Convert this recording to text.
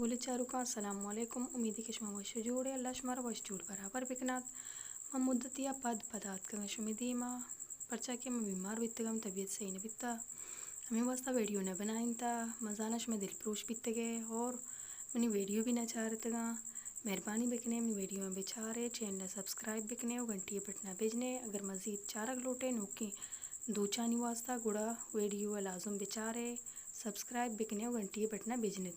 گل چاروکاں، السلام علیکم۔ امیدی کہ شما وش و جوڑ ئے، اللہ شمارا وش جوڑ برابر بکنات۔ من مدتی ءَ پد پدا اتکگاں شمے دیما، پرچا کہ من بیمار بیتگاں، طبیعت صحیح نہ بیتا، ہمے واسطہ ویڈیو نہ بنائینتا۔ من زاناں شما دل پروش بیتگے اور منی ویڈیو بھی نہ چارتگاں۔ مہربانی بکنے منی ویڈیو بچارے، چینل سبسکرائب بکنے و گھنٹی بٹنا بجنے۔ اگر مزید چارگ لوٹے نوکیں دوچانی واسطہ، گڑا ویڈیو لازم بچارے، سبسکرائب بکنے و گھنٹی بٹنا بجنے۔